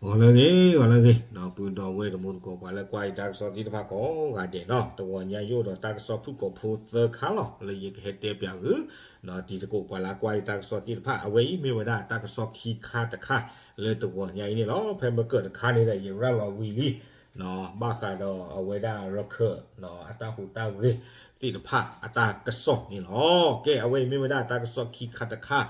ဂီၤလၢအဂ့ၤ ဂီၤလၢအဂ့ၤ ဒီပုၢ်ဒီဝဲၢ်တံၤသကိး ပှၤလၢကွၢ်ယတၢ်ကစီၣ်သ့ၣ်တဖၣ်ကိးဂၤဒဲးနီၤ, တဂီၤညါယအိၣ်ဒီးတၢ်ကစီၣ်ဖုၣ်ကိာ်ဖိသၢခါလီၤ လၢယကဟဲတဲပၠးဂုာ် တံၤသကိး ပှၤလၢကွၢ်ယတၢ်ကစီၣ်သ့ၣ်တဖၣ် အဝဲအံၤမ့ၢ်ဝဲဒၣ်တၢ်ကစီၣ်ခံခါတခါ လၢတဂီၤညါအံၤန့ၣ်လီၤ. ဖဲမ့ၢ်ကၢၣ်တခါန့ၣ်ဒီး ယရၤလီၤဝံၤလံ ဘၣ်ဃးဒီးအဝဲဒၣ်ရခၢၣ် အတၢ်ဟူးတၢ်ဂဲၤသ့ၣ်တဖၣ်အတၢ်ကစီၣ်န့ၣ်လီၤ. ကဲ အဝဲအံၤမ့ၢ်ဝဲဒၣ်တၢ်ကစီၣ်ခံခါတခါ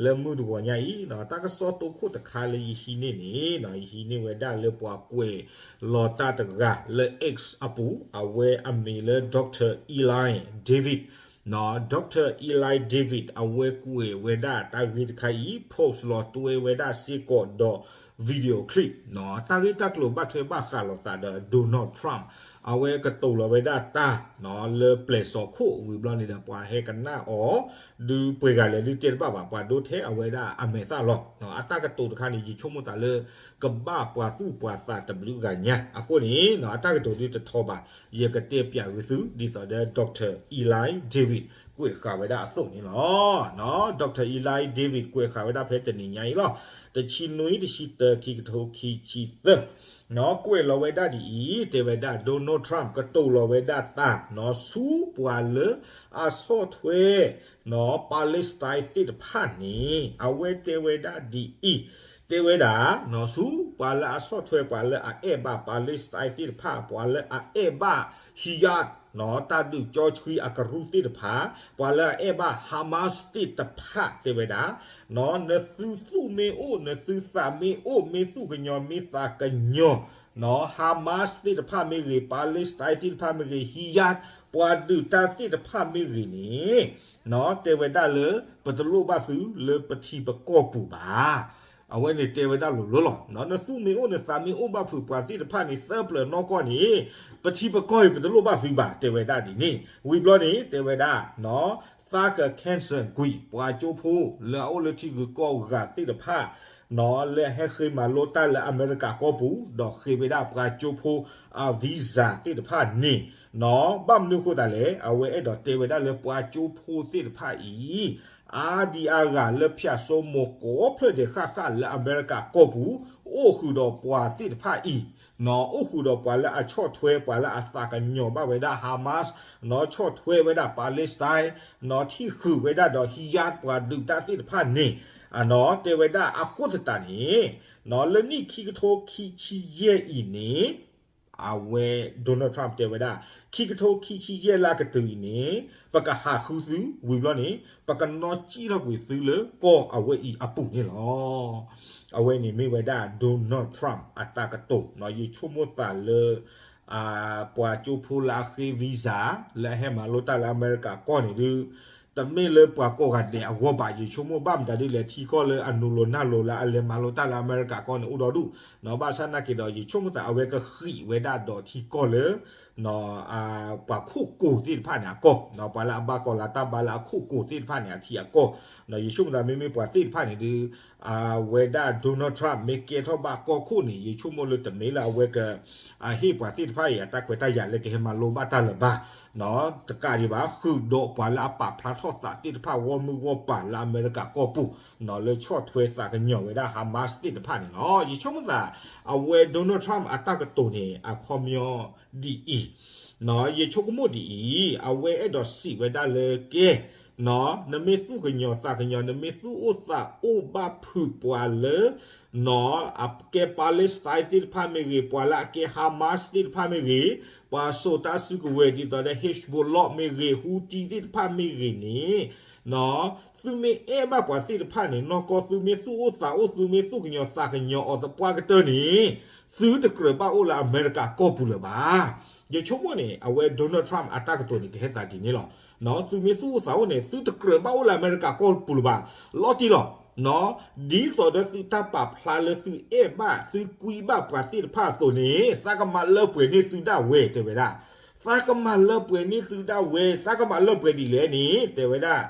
လၢမုၢ်တဂီၤညါအံၤ တၢ်ကစီၣ်တိခိၣ်တခါလၢယဟံးန့ၢ်န့ၣ် ယဟံးန့ၢ်ဝဲဒၣ်လၢပှၤကွဲးလီၤတၢ်တဂၤလၢ X အပူၤ အဝဲအမံၤလၢ Doctor Eli David, Doctor Eli David အဝဲကွဲးဝဲဒၣ်တၢ်ဂ့ၢ်တခါအံၤ post လီၤတွဲဝဲဒၣ်စ့ၢ်ကီးဒီး video clip တၢ်ဂ့ၢ်တၢ်ကျိၤဘၣ်ထွဲဘၣ်ဃးလိာ်သးဒီး Donald Trump အဝဲကတိၤလီၤဝဲဒၣ်တၢ် လၢပျဲၢ်စီၤခိၣ်ဝံၤဘျီန့ၣ်ဒီး ပှၤဟဲကနၣ်အီၤ ဒုးပှဲၤဂၤလဲၣ်ဒုးတဲတဘၣ်ဘၣ် ပှၤဒိထဲအဝဲဒၣ်အမဲာ်သၣ်လီၤ. အတၢ်ကတိၤတခါန့ၣ် ယဆိကမိၣ်သးလၢ ကဘၣ်ပှၤသူၣ်ပှၤသးတဘျုးဂၤညါအဃိန့ၣ် အတၢ်ကတိၤဒုးတထီဘၣ် ယကတဲပၠးဂုာ်သု ဒ်သိးဒီး Doctor Eli David ကွဲးဃာ်ဝဲဒၣ်အသိးန့ၣ်လီၤ. Doctor Eli David ကွဲးဃာ်ဝဲဒၣ်ဖဲတနံၤညါအံၤလီၤ. တဆံနွံ တဆံတၢ ခံကထိခံဆံသၢ ကွဲးလီၤဝဲဒၣ်ဒ်အံၤ တဲဝဲဒၣ် Donald Trump ကတိၤလီၤဝဲဒၣ်တၢ် ဆူပှၤလၢအဆီၣ်ထွဲ Palestine သ့ၣ်တဖၣ်န့ၣ် အဝဲတဲဝဲဒၣ်ဒ်အံၤ တဲဝဲဒၣ် ဆူပှၤလၢအဆီၣ်ထွဲ ပှၤလၢအအဲၣ်ဘၣ် Palestine သ့ၣ်တဖၣ် ပှၤလၢအအဲၣ်ဘၣ် Jihad တၢ်ဒုးကၠီဆှံအကရူၢ်သ့ၣ်တဖၣ် ပှၤလၢအအဲၣ်ဘၣ် Hamas သ့ၣ်တဖၣ် တဲဝဲဒၣ် နသုသူၣ်မ့ၢ်အိၣ် နသုသးမ့ၢ်အိၣ် မ့ၢ်သူၣ်ကညီၤမ့ၢ်သးကညီၤ Hamas သ့ၣ်တဖၣ်မ့ၢ်ဂ့ၤ Palestine သ့ၣ်တဖၣ်မ့ၢ်ဂ့ၤ Jihad ပှၤဒုးတၢ်သ့ၣ်တဖၣ်မ့ၢ်ဂ့ၤန့ၣ် တဲဝဲဒၣ်လၢ ပတလိၣ်ဘၣ်သုလၢပထံပကီၢ်ပူၤဘၣ်. အဝဲန့ၣ်တဲဝဲဒၣ်လိၤလိၤလီၤ. နသူၣ်မ့ၢ်အိၣ် နသးမ့ၢ်အိၣ်ဘၣ်ဖုးပှၤသ့ၣ်တဖၣ်န့ၣ် သၢပျၢၤနီၢ်ကီၢ်န့ၣ် ပထံပကီၢ်အံၤ ပတလိၣ်ဘၣ်သုဘၣ် တဲဝဲဒၣ်ဒ်န့ၣ် ဝံၤဘျီန့ၣ် တဲဝဲဒၣ် သးက Kansan ကွံာ် ပှၤကၠိဖိလၢအအိၣ်လၢထံဂုၤကီၢ်ဂၤသ့ၣ်တဖၣ် လၢအဟဲဃ့မၤလိတၢ်လၢအမဲရကၤကီၢ်ပူၤ ဒီးဃ့ဝဲဒၣ်ပှၤကၠိဖိအ visa သ့ၣ်တဖၣ်န့ၣ် ဘၣ်မနုၤအဃိသတးလဲၣ် အဝဲအဲၣ်ဒိးတဲဝဲဒၣ်လၢပှၤကၠိဖိသ့ၣ်တဖၣ်အံၤ အါဒံအါဂၤလၢဖၠၣ်စိမိၤကိးဖျၢၣ်ဒဲးဃၣ်ဃၣ်လၢအမဲရကၤကီၢ်ပူၤ အိၣ်ဃုာ်ဒီးပှၤသ့ၣ်တဖၣ်အံၤ အိၣ်ဃုာ်ဒီးပှၤလၢအဆီၣ်ထွဲ ပှၤလၢအသးကညီၤဘၣ်ဝဲဒၣ် Hamas ဆီၣ်ထွဲဝဲဒၣ် Palestine ထံၣ်ဃုာ်ဝဲဒၣ်ဒီး Jihad ပှၤဒုးတၢ်သ့ၣ်တဖၣ်န့ၣ် တဲဝဲဒၣ်အဃိသတးန့ၣ် လၢနံၣ်ခံကထိခံဆံယဲၢ်အံၤန့ၣ် အဝဲ Donald Trump တဲဝဲဒၣ် ခံကထိခံဆံယဲၢ်လၢအကတုၤအံၤန့ၣ် ပကဟးဃုသု ဝံၤဘျီန့ၣ် ပကနီၣ်စံၣ်ထီၣ်ကွံာ်သုလၢကီၢ်အဝဲအံၤအပူၤန့ၣ်လီၤ. အဝဲန့ၣ်မ့ၢ်ဝဲဒၣ် Donald Trump အတၢ်ကတိၤ ယဆိကမိၣ်သးလၢ ပှၤကၠိဖိလၢအဃ့ visa လၢအဟဲမၤလိတၢ်လၢအမဲရကၤကီၢ်န့ၣ်ဒုး တမ့ၢ်လၢပှၤကိးဂၤဒဲးအဂီၢ်ဘၣ် ယဆိကမိၣ်ဘၣ်မတၤဒ်လဲၣ် ထံကီၢ်လၢအနုာ်လီၤနၢ်လီၤလၢအလဲၤမၤလိတၢ်လၢအမဲရကၤကီၢ်န့ၣ်အိၣ်ဒီဒူၣ် ဘၣ်ဆၣ်နာ်က့ၤဒီး ယဆိကမိၣ်သးအဝဲကဃံးဝဲဒၣ်ဒီးထံကီၢ်လၢ ပှၤခိၣ်ကိၤသ့ၣ်တဖၣ်န့ၣ်အကီၢ် ပှၤလၢအဘၣ်ကီၢ်လၢတၢ်ဘါလၢအခိၣ်ကိၤသ့ၣ်တဖၣ်န့ၣ်အထံအကီၢ် ယဆိကမိၣ်သးမ့မ့ၢ်ပှၤသ့ၣ်တဖၣ်န့ၣ်ဒုး အဝဲဒၣ် Donald Trump မ့ၢ်ကဲထီၣ်ဘၣ်ကီၢ်ခိၣ်န့ၣ် ယဆိကမိၣ်လၢတမ့ၢ်လၢအဝဲက အဟ့ၣ်ပှၤသ့ၣ်တဖၣ်အံၤ အတၢ်ခွဲးတၢ်ယာ်လၢကဟဲမၤလိဘၣ်တၢ်လၢၤဘၣ် တကးဒံးဘၣ် ဃုာ်ဒီးပှၤလၢအပာ်ဖျါထီၣ်သးသ့ၣ်တဖၣ် ဂီၢ်မုၢ်ဂီၢ်ပၤလၢအမဲရကၤကီၢ်ပူၤ လၢဆီၣ်ထွဲသးကညီၤဝဲဒၣ် Hamas သ့ၣ်တဖၣ်န့ၣ်လီၤ. ယဆိကမိၣ်သး အဝဲ Donald Trump အတၢ်ကတိၤန့ၣ် အခီပညီဒ်အံၤ ယဆိကမိၣ်ဒ်အံၤ အဝဲအဲၣ်ဒိးစံးဝဲဒၣ်လၢကဲ နမ့ၢ်သူၣ်ကညီၤသးကညီၤ နမ့ၢ်သူၣ်အိၣ်သးအိၣ်ဘၣ်ဖုးပှၤလၢ အကဲ Palestine သ့ၣ်တဖၣ်မ့ၢ်ဂ့ၤ ပှၤလၢအကဲ Hamas သ့ၣ်တဖၣ်မ့ၢ်ဂ့ၤ ပှၤစိာ်တၢ်စုကဝဲၤဒ်သိးဒီး Hezbollah မ့ၢ်ဂ့ၤ Houthi သ့ၣ်တဖၣ်မ့ၢ်ဂ့ၤန့ၣ် သုမ့ၢ်အဲၣ်ဘၣ်ပှၤသ့ၣ်တဖၣ်န့ၣ် နီၢ်ကီၢ်သုမ့ၢ်သူၣ်အိၣ်သးအိၣ် သုမ့ၢ်သူၣ်ကညီၤသးကညီၤအီၤသပှၢ်ကတၢၢ်န့ၣ် သုတကြၢးဘၣ်အိၣ်လၢအမဲရကၤကီၢ်ပူၤလၢၤဘၣ်. ယဆိကမိၣ်န့ၣ် အဝဲ Donald Trump အတၢ်ကတိၤန့ၣ် ကဟဲသးဒ်န့ၣ်လီၤ. သုမ့ၢ်သူၣ်အိၣ်သးအိၣ်န့ၣ် သုတကြၢးဘၣ်အိၣ်လၢအမဲရကၤကီၢ်ပူၤလၢၤဘၣ်. လီၤတံၢ်လီၤ. ဒ်သိးဒီးသုတၢ်ပာ်ဖျါလၢသုအဲၣ်ဘၣ် သုကွံဘၣ်ပှၤသ့ၣ်တဖၣ်အသိးန့ၣ် သးကမၤလၢပှဲၤန့ၢ်သုဒၣ်ဝဲ တဲဝဲဒၣ်. သးကမၤလၢပှဲၤန့ၢ်သုဒၣ်ဝဲ သးကမၤလၢပှဲၤဒ်လဲၣ်န့ၣ် တဲဝဲဒၣ်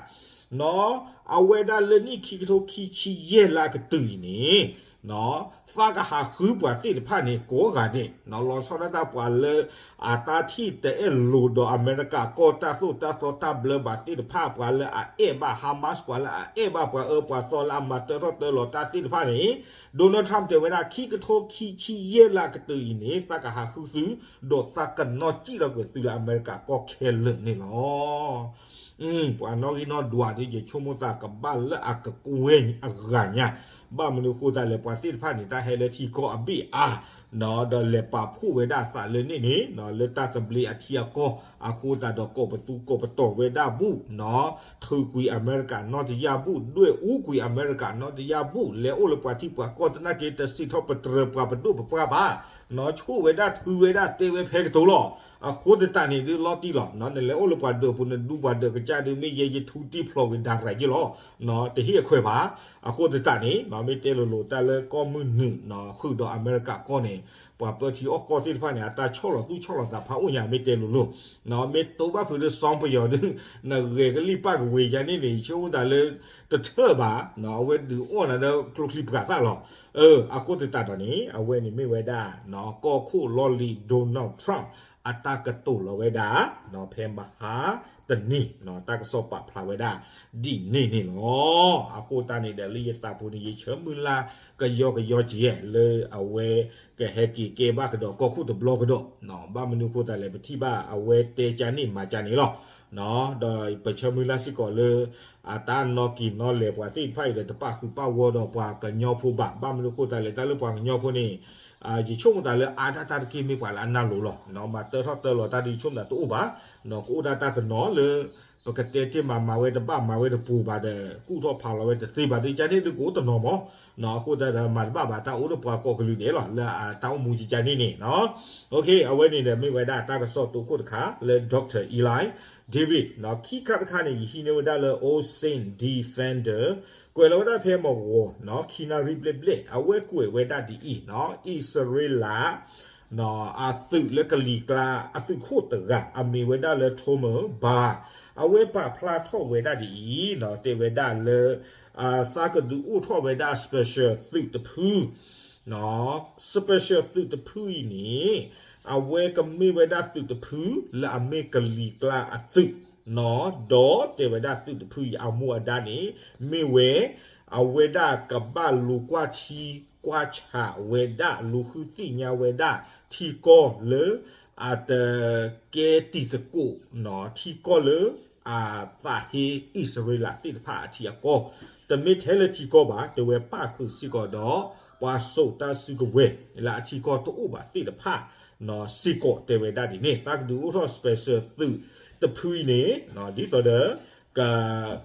အဝဲဒၣ်လၢနံၣ်ခံကထိခံဆံယဲၢ်လၢအကတုၤအံၤန့ၣ် သးကဟးဃုပှၤသ့ၣ်တဖၣ်န့ၣ် ကိးဂၤဒဲး လီၤဆီဒၣ်တၢ်ပှၤလၢ အတၢ်ထံၣ်တအဲၣ်လိာ်ဒီးအမဲရကၤကီၢ် တၢ်သိၣ်တၢ်သီတၢ်ဘျၢဘၣ်သ့ၣ်တဖၣ် ပှၤလၢအအဲၣ်ဘၣ် Hamas ပှၤလၢအအဲၣ်ဘၣ်ပှၤအၢပှၤသီလၢအမၤတၢထီၣ်တၢလီၤတၢ်သ့ၣ်တဖၣ်န့ၣ် Donald Trump တဲဝဲဒၣ် ခံကထိခံဆံယဲၢ်လၢအကတၢၢ်အံၤန့ၣ် သးကဟးဃုသု ဒီးသးကနီၣ်စံၣ်လီၤကွံာ်သုလၢအမဲရကၤကီၢ်ခဲလၢာ်န့ၣ်လီၤ. ပှၤနီၣ်ဂံၢ်နီၣ်ဒွးဒီး ယဆိကမိၣ်သးကဘၣ်လၢအကကွဲအဂၤညါ, ဘၣ်မနုၤအဃိသတးလဲၣ် ပှၤသ့ၣ်တဖၣ်န့ၣ် တၢ်ဟဲလၢထံကီၢ်အဘ့ၣ်အါ ဒီးလဲၤပာ်ဖှိၣ်ဝဲဒၣ်အသးလၢန့ၣ်န့ၣ် လၢတၢ်သဘျ့အထံအကီၢ် အဃိသတးဒီးကိးပသူကိးပတီၤဝဲဒၣ်ဘူၣ်, ထုးကွံာ်အမဲရကၤနီၣ်တယၢ်ဘူၣ်, ဒွဲၣ်အူကွံာ်အမဲရကၤနီၣ်တယၢ်ဘူၣ်, လဲၤအိၣ်လၢပှၤထံပှၤကီၢ်သနာ်က့ တစံးထီၣ်ပတြၢၤပှၤပဒိၣ်ပပှၢ်ဘၣ်, ဆိၣ်ဝဲဒၣ်ထုးဝဲဒၣ်တဲဝဲဖဲကတိၤလီၤ. အဃိသတးန့ၣ်ဒုးလီၤတံၢ်လီၤ, နလဲၤအိၣ်လၢပှၤဒၢးပူၤ နဒူပှၤဒၢးကစၢ်ဒုး မ့ၢ်ယဲယထူတံၢ်ဖျိးဝံၤဒၣ်ရၤယ့ၢ်လီၤ, တဟ့ၣ်အခွဲးဘၣ်. အဃိသတးန့ၣ် မ့ၢ်တဲလိၤလိၤတၢ်လၢကီၢ်မုၢ်နုာ် ဃုာ်ဒီးအမဲရကၤကီၢ်န့ၣ် ပှၤပၢထံအီၣ်ကီၢ်သ့ၣ်တဖၣ်န့ၣ် အတၢ်ဆီၣ်လီၤသူၣ်ဆီၣ်လီၤသးဖးအိၣ်ညါ မ့ၢ်တဲလိၤလိၤ, မ့ၢ်တိဘၣ်ဖုးဒီးစီပယီၤဒုး နဂဲၤကလံၣ်ပၢ်ကဝ့ၤယါန့ၣ်န့ၣ် ယဆိကမိၣ်သးလၢ တထၢၣ်ဘၣ်, အဝဲဒုးအီၣ်နၤဒီးကျိချံပှၤသၣ်လီၤ. အဃိသတးဒီးန့ၣ် အဝဲန့ၣ်မ့ၢ်ဝဲဒၣ် ကီၢ်ခိၣ်လီၢ်လံၤ Donald Trump အတၢ်ကတိၤလီၤဝဲဒၣ် ဖဲမဟါတနံၤ တၢ်ကစီၣ်ပာ်ဖျါဝဲဒၣ်ဒ်န့ၣ်န့ၣ်လီၤ. အဃိသတးန့ၣ်ဒီး လၢယသးပူၤန့ၣ် ယဆၢမုၢ်လၢ်ကယီကယီကယဲၢ် လၢအဝဲကဟဲက့ၤကဲဘၣ်ကဒီးကီၢ်ခိၣ်တဘျီကဒီး, ဘၣ်မနုၤအဃိသတးလဲၣ် ပထံၣ်ဘၣ်အဝဲတဲကၢ်န့ၣ်မၤကၢ်န့ၣ်လီၤ. ဒီးပဆၢမုၢ်လၢ်စ့ၢ်ကီးလၢ အတၢ်နီၣ်က့ၤနီၣ်လဲၤပှၤသ့ၣ်တဖၣ်အံၤဒီး တပာ်ဃုာ်ပာ်ဂီၢ်ဒီးပှၤကညီဖိဘၣ်. ဘၣ်မနုၤအဃိသတးလဲၣ် တၢ်လၢပှၤကညီဖိန့ၣ် ယဆိကမိၣ်သးလၢအါတၢ်တၢ်တက့ၢ်မ့ၢ်ပှၤလၢအနၢ်လိၤလီၤ. မၤတၢထီၣ်တၢလီၤတၢ်ဒုး ယဆိကမိၣ်သးတအိၣ်ဘၣ်, ကအိၣ်ဒၣ်တၢ်တနီၤလၢ ပကတဲတ့ၢ်မး မၤဝဲတဘၣ် မၤဝဲတပူၤဘၣ်ဒီး ကူၣ်ထီၣ်ဖးလီၤဝဲတသ့ဘၣ်ဒီး ကန့ၣ်ဒုးကအိၣ်တနီၤမး, အဃိသတးဒီး မၤတဘၣ်ဘၣ် တၢ်အိၣ်ဒီးပှၤကိးကလုာ်ဒဲးလီၤ လၢအတၢ်အိၣ်မူကကန့ၣ်န့ၣ်. အဝဲန့ၣ်ဒီးမ့ၢ်ဝဲဒၣ်တၢ်ကစီၣ်တိခိၣ်တခါလၢ Doctor Eli David ခံခါတခါန့ၣ် ယဟံးန့ၢ်ဝဲဒၣ်လၢ Ocean Defender ကွဲးလီၤဝဲဒၣ်ဖဲမဂီၤ ခံနၣ်ရံၣ်ဘျဲၣ်ဘျဲၣ် အဝဲကွဲးဝဲဒၣ်ဒ်အံၤ, အံၣ်စရ့လး အသုးလၢကလံၤကျါအသုးခိၣ်တဂၤ အမ့ၢ်ဝဲဒၣ်လၢ Tomer Bar အဝဲပာ်ဖျါထီၣ်ဝဲဒၣ်ဒ်အံၤ, တဲဝဲဒၣ်လၢ သးကဒုးအိၣ်ထီၣ်ဝဲဒၣ် special သုးတဖု special သုးတဖုအံၤန့ၣ် အဝဲကမ့ၢ်ဝဲဒၣ်သုးတဖုလၢအမ့ၢ်ကလံၤကျါအသုး, ဒီးတဲဝဲဒၣ်သုးတဖုအံၤအမူအဒါန့ၣ် မ့ၢ်ဝဲ အဝဲဒၣ်ကဘၣ်လူၤကွၢ်ထံကွၢ်ဆးဝဲဒၣ် လူၤဃုသ့ၣ်ညါဝဲဒၣ် ထံကီၢ်လၢ အတကဲတံၤသကိး ထံကီၢ်လၢ အသးဟ့အံၣ်စရ့လးသ့ၣ်တဖၣ်အထံအကီၢ်, တမ့ၢ်ထဲလၢထံကီၢ်ဘၣ် တဲဝဲပၣ်ဃုာ်စ့ၢ်ကီးဒီး ပှၤစိာ်တၢ်စုကဝဲၤလၢအထံကီၢ်တအိၣ်ဘၣ်သ့ၣ်တဖၣ် စ့ၢ်ကီးတဲဝဲဒၣ်ဒ်န့ၣ် သးကဒုးအိၣ်ထီၣ် special သုးတဖုအံၤန့ၣ် ဒ်သိးဒီး က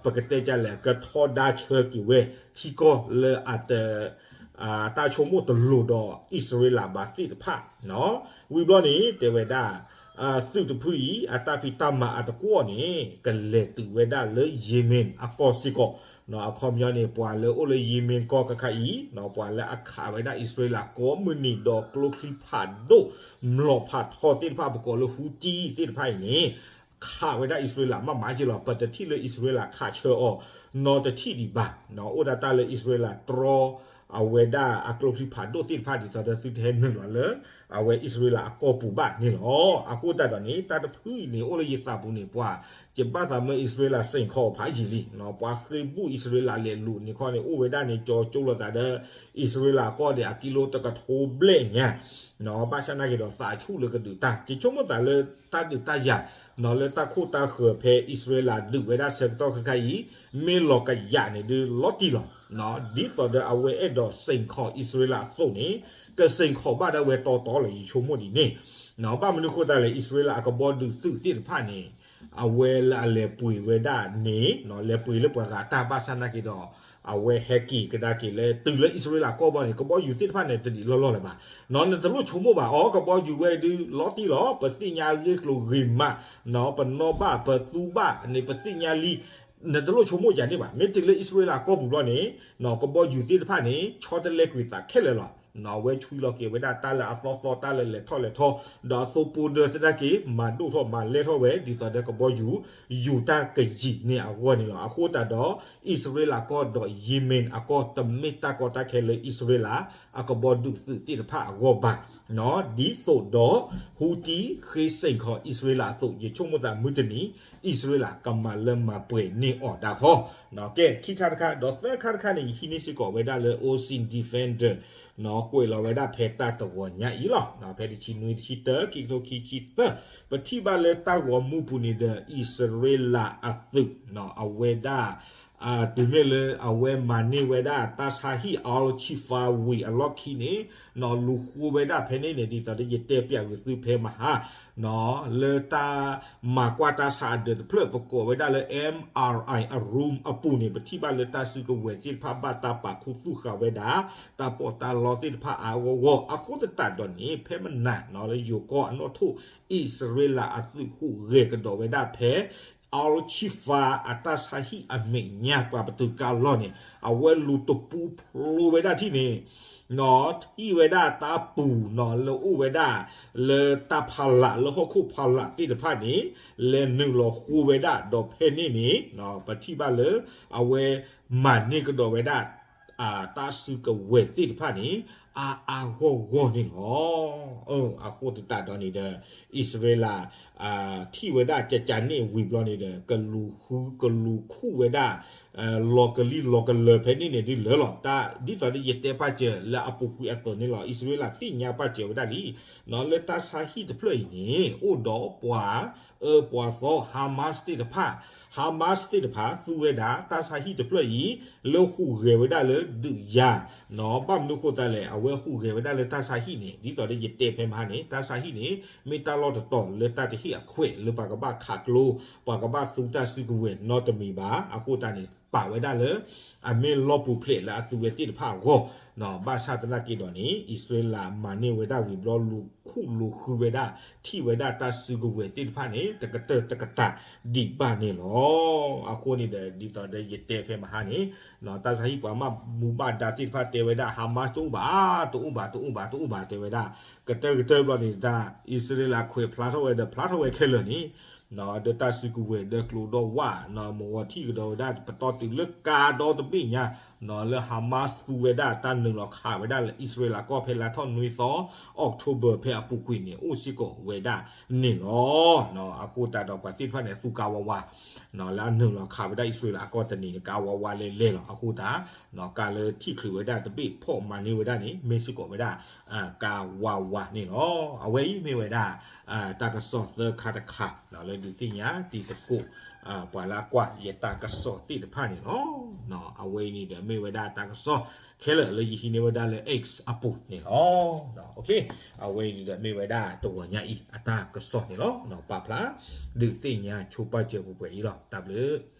ပကတဲဒ်လဲၣ် ကထီဒါဆၢက့ၤဝဲ ထံကီၢ်လၢအတ တၢ်ဆိကမိၣ်တလိၤဒီးအံၣ်စရ့လးဘၣ်သ့ၣ်တဖၣ်, ဝံၤဘျီန့ၣ် တဲဝဲဒၣ် သုးတဖုအံၤ အတၢ်ဖံးတၢ်မၤအတကွီၣ်န့ၣ် ကလဲၤတုၤဝဲဒၣ်လၢ Yemen အကီၢ်စ့ၢ်ကီး, အခီပညီန့ၣ် ပှၤလၢအိၣ်လၢ Yemen ကီၢ်ခါခါအံၤ ပှၤလၢအခးဝဲဒၣ်အံၣ်စရ့လးကိးမုၢ်နံၤဒီးကျိချံဖးဒိၣ် မျိာ်ဖးထီသ့ၣ်တဖၣ် ပကိးလၢ Houthi သ့ၣ်တဖၣ်အံၤန့ၣ် ခးဝဲဒၣ်အံၣ်စရ့လးမးမးက့လီၤ. ပတထံၣ်လၢအံၣ်စရ့လးခးဆၢအီၤ နီတထံၣ်ဒံးဘၣ်, အိၣ်ဒၣ်တၢ်လၢအံၣ်စရ့လးတြီ အဝဲဒၣ်အကျိချံဖးဒိၣ်သ့ၣ်တဖၣ်ဒ်သိးဒီးသုတဟဲနုာ်လီၤလၢ အဝဲအံၣ်စရ့လးအကီၢ်ပူၤဘၣ်န့ၣ်လီၤ. အဃိသတးဒီးန့ၣ် တၢ်တဖုအံၤန့ၣ် အိၣ်လၢယသးပူၤန့ၣ် ပှၤ ယဘၣ်သးမၢအံၣ်စရ့လးစ့ၢ်ကီးဖးယံာ်လံ, ပှၤဃ့ဘူၣ်အံၣ်စရ့လးလဲၤလူၤန့ၣ်ခီန့ၣ် အိၣ်ဝဲဒၣ်န့ၣ် ကၠီကၠိလိာ်သးဒီး အံၣ်စရ့လးကီၢ်ဒီးအကံလိတကထိဘျဲၣ်ညါ ဘၣ်ဆၣ်နာ်က့ဒီးသးဆူၣ်လၢကဒုးတၢ် ယဆိကမိၣ်သးလၢတၢ်ဒုးတၢ်ယၤ လၢတၢ်ခိၣ်တၢ်ဃၢၤဖဲအံၣ်စရ့လးဒုးဝဲဒၣ်ဆၢကတီၢ်ခဲခါအံၤ မ့ၢ်လီၤကယးန့ၣ်ဒုးလီၤတံၢ်လီၤ. ဒ်သိးဒီးအဝဲအဲၣ်ဒိးစ့ၢ်ကီးအံၣ်စရ့လးအသိးန့ၣ် ကစ့ၢ်ကီးဘၣ်ဒၣ်ဝဲတီတီလီၤ ယဆိကမိၣ်ဒ်န့ၣ်. ဘၣ်မနုၤအဃိသတးလဲၣ် အံၣ်စရ့လးအကဘီဒုးသုးသ့ၣ်တဖၣ်န့ၣ် အဝဲလၢအလဲၤပှ့ၤဝဲဒၣ်န့ၣ် လဲၤပှ့ၤလၢပှၤဂၤတၢ်ဘၣ်ဆၣ်နာ်က့ဒီး အဝဲဟဲက့ၤကဒါက့ၤလၢ တုၤလၢအံၣ်စရ့လးကီၢ်ဘီန့ၣ် ကဘီယူၤသ့ၣ်တဖၣ်န့ၣ် တဒံးလီၢ်လီၢ်လၢၤဘၣ်. နတလိၣ်ဆိကမိၣ်ဘၣ် အီ ကဘီယူၤဝဲဒုးလီၤတံၢ်လီၤ ပသ့ၣ်ညါအဂ့ၢ်ကျိၤဂ့ၤမး ပနီၣ်ဘၣ်ပသူဘၣ်န့ၣ် ပသ့ၣ်ညါလံ နတလိၣ်ဆိကမိၣ်ယၤန့ၣ်ဘၣ်. မ့ၢ်တုၤလၢအံၣ်စရ့လးကီၢ်ပူၤဘျီန့ၣ် ကဘီယူၤသ့ၣ်တဖၣ်န့ၣ် ဆီတလဲကွံာ်သးခဲလၢာ်လီၤ. အဝဲဆွံလီၤက့ၤဝဲဒၣ်တၢ်လၢအသီသီ တၢ်လၢလဲၤထီၣ်လဲၤထီၣ် ဒီးအသိပိဒၢသနာ်က့ မၤဒိၣ်ထီၣ်မၤလဲၢ်ထီၣ်ဝဲ ဒ်သိးဒီးကဘီယူၤ ယူၤတၢ်ကယံာ်န့ၢ်အဂီၢ်န့ၣ်လီၤ. အဃိသတးဒီး အံၣ်စရ့လးကီၢ်ဒီး Yemen အကီၢ် တမ့ၢ်တၢ်ကီတၢ်ခဲလၢအံၣ်စရ့လး အကဘီဒုးသုးသ့ၣ်တဖၣ်အဂီၢ်ဘၣ် ဒ်သိးဒီး Houthi ဃ့စ့ၣ်ခီအံၣ်စရ့လးအသိး ယဆိကမိၣ်သးမုၢ်တနံၤ အံၣ်စရ့လးကမၤလၢမၤပှဲၤန့ၢ်အီၤဒၣ်ခီ. ကဲ ခံခါတခါ ဒီးသၢခါတခါန့ၣ် ယဟံးန့ၢ်စ့ၢ်ကီးဝဲဒၣ်လၢ Ocean Defender ကွဲးလီၤဝဲဒၣ်ဖဲတၢ်တဂီၤညါအံၤလီၤ. ဖဲတဆံနွံ တဆံတၢ ခံကထိခံဆံသၢ ပထံၣ်ဘၣ်လၢတၢ်ဂီၤမူပူၤန့ၣ်ဒီး အံၣ်စရ့လးအသုး အဝဲဒၣ် တုၤမ့ၢ်လၢအဝဲမၤန့ၢ်ဝဲဒၣ်တၢ်ဆါဟံၣ် Al Shifa ဝံၤအလီၢ်ခံန့ၣ် လူၤဃုဝဲဒၣ်ဖဲန့ၣ်န့ၣ် ဒ်သိးဒီးယတဲပျးဝံၤသုဖဲမဟါ လၢတၢ်မၤကွၢ်တၢ်ဆါအဒၢးတဖျၢၣ် ပကိးဝဲဒၣ်လၢ M R I အ room အပူၤန့ၣ် ပထံၣ်ဘၣ်လၢတၢ်စုကဝဲၤသ့ၣ်တဖၣ်ဘၣ်တၢ်ပာ်ခူသူၣ်ဃာ်ဝဲဒၣ် တၢ်ပီးတၢ်လီသ့ၣ်တဖၣ်အါဂီၢ်ဂီၢ် အဃိသတးဒီးန့ၣ် ဖဲမနၤလၢယိၤကီၢ်အနီၣ်ထိၣ် အံၣ်စရ့လးအသုးဟူးဂဲၤကဒီးဝဲဒၣ်ဖဲ Al Shifa အတၢ်ဆါဟံၣ်အမဲာ်ညါပှၤပတုာ်ကါလီၢ်န့ၣ် အဝဲလူၤတပူဖျိဝဲဒၣ်ထံၣ်န့ၣ် ထံၣ်ဝဲဒၣ်တၢ်ပူၤနီၤ လၢအိၣ်ဝဲဒၣ် လၢတၢ်ဖီလာ်လၢဟီၣ်ခိၣ်ဖီလာ်သ့ၣ်တဖၣ်န့ၣ် လဲၤနုာ်လီၤဃုဝဲဒၣ် ဒီးဖဲန့ၣ်န့ၣ် ပထံၣ်ဘၣ်လၢ အဝဲမၤန့ၢ်ကဒီးဝဲဒၣ် တၢ်စုကဝဲၤသ့ၣ်တဖၣ်န့ၣ် အါအါဂီၢ်ဂီၢ်န့ၣ်လီၤ. အဃိသတးဒီးန့ၣ်ဒီး အံၣ်စရ့လး ထံၣ်ဝဲဒၣ်ကကန့ၣ်ဝံၤဘျီန့ၣ်ဒီး ကလူၤဃု ကလူၤခူၣ်ဝဲဒၣ် လီၤကလံၣ်လီၤကလၢၤဖဲန့ၣ်န့ၣ်ဒ်လၢလီၤ. ဒ်သိးဒီးယတဲပာ်စၢၤလၢအပူၤကွံာ်အသိးန့ၣ်လီၤ. အံၣ်စရ့လးသ့ၣ်ညါပာ်စၢၤဝဲဒၣ်လံ လၢတၢ်ဆါဟံၣ်တဖျၢၣ်အံၤန့ၣ် အိၣ်ဒီးပှၤအၢပှၤသီ Hamas သ့ၣ်တဖၣ် Hamas သ့ၣ်တဖၣ် သူဝဲဒၣ်တၢ်ဆါဟံၣ်တဖျၢၣ်အံၤ လၢဟူးဂဲၤဝဲဒၣ်လၢဒုးယၤ ဘၣ်မနုၤအဃိသတးလဲၣ် အဝဲဟူးဂဲၤဝဲဒၣ်လၢတၢ်ဆါဟံၣ်န့ၣ် ဒ်သိးဒီးယတဲဖဲမဟါန့ၣ် တၢ်ဆါဟံၣ်န့ၣ် မ့ၢ်တၢ်လီၢ်တတီၤလၢတၢ်တဟ့ၣ်အခွဲးလၢပှၤကဘၣ်ခးကျိ ပှၤကဘၣ်သူတၢ်စုကဝဲၤနီတမံၤဘၣ်. အဃိသတးန့ၣ် ပာ်ဝဲဒၣ်လၢ အမ့ၢ်လီၢ်ပူၤဖျဲးလၢအသူဝဲသ့ၣ်တဖၣ်အဂီၢ် ဘၣ်ဆၣ်သနာ်က့ဒီးန့ၣ် အံၣ်စရ့လးမၤန့ၢ်ဝဲဒၣ်ဝံၤဘျီ လူၤခူၣ်လူၤဃုဝဲဒၣ် ထံၣ်ဝဲဒၣ်တၢ်စုကဝဲၤသ့ၣ်တဖၣ်န့ၣ် တကတၢၢ်တကတၢၢ်ဒံးဘၣ်န့ၣ်လီၤ. အဃိန့ၣ်ဒီး ဒ်သိးဒီးယတဲဖဲမဟါန့ၣ် တၢ်ဆါဟံၣ်ပှၤဘၣ်မူဘၣ်ဒါသ့ၣ်တဖၣ်တဲဝဲဒၣ် Hamas တအိၣ်ဘၣ် တအိၣ်ဘၣ် တအိၣ်ဘၣ် တအိၣ်ဘၣ်တဲဝဲဒၣ် ကတၢၢ်ကတၢၢ်ဘျီန့ၣ် တၢ်အံၣ်စရ့လးခွဲးဖျါထီၣ်ဝဲဒီးဖျါထီၣ်ဝဲခဲလၢာ်န့ၣ် ဒီးတၢ်စုကဝဲၤဒီးကျိဒီးဝၣ် မဂီၤထံၣ်ကဒီးဝဲဒၣ် ပတီၢ်တုၤလၢကါဒီတဘ့ၣ်ညါ လၢ Hamas သူဝဲဒၣ်တၢ်နုာ်လီၤခးဝဲဒၣ်လၢအံၣ်စရ့လးကီၢ်ဖဲလါထီၣ်နွံသီ October ဖဲအပူၤကွံာ်န့ၣ် အိၣ်စ့ၢ်ကီးဝဲဒၣ်န့ၣ်လီၤ. အဃိသတးဒီးပှၤသ့ၣ်တဖၣ်န့ၣ် သူကါဝါဝါ လၢအနုာ်လီၤခးဝဲဒၣ်အံၣ်စရ့လးအကီၢ်တနံၤန့ၣ် ကါဝါဝါလဲၤလဲၤလီၤ. အဃိသတး ကါလၢထံၣ်ချုးဝဲဒၣ်တဘ့ၣ်ဖီၣ်မၤန့ၢ်ဝဲဒၣ်န့ၣ် မ့ၢ်စ့ၢ်ကီးဝဲဒၣ် ကါဝါဝါန့ၣ်လီၤ. အဝဲအံၤမ့ၢ်ဝဲဒၣ် တၢ်ကစီၣ်သၢခါတခါ လၢဒုးသ့ၣ်ညါတံၤသကိး ပှၤလၢအကွၢ်ယတၢ်ကစီၣ်သ့ၣ်တဖၣ်န့ၣ်လီၤ. အဝဲအံၤန့ၣ်ဒီးမ့ၢ်ဝဲဒၣ်တၢ်ကစီၣ်ခဲလၢာ်လၢယဟံးန့ၢ်ဝဲဒၣ်လၢ X အပူၤန့ၣ်လီၤ. အဝဲအံၤန့ၣ်ဒီးမ့ၢ်ဝဲဒၣ်တဂီၤညါအံၤ အတၢ်ကစီၣ်န့ၣ်လီၤ. ပာ်ဖျါ ဒုးသ့ၣ်ညါဆိပာ်စၢၤပှဲၤပှဲၤအံၤလီၤ. တၢ်ဘျုး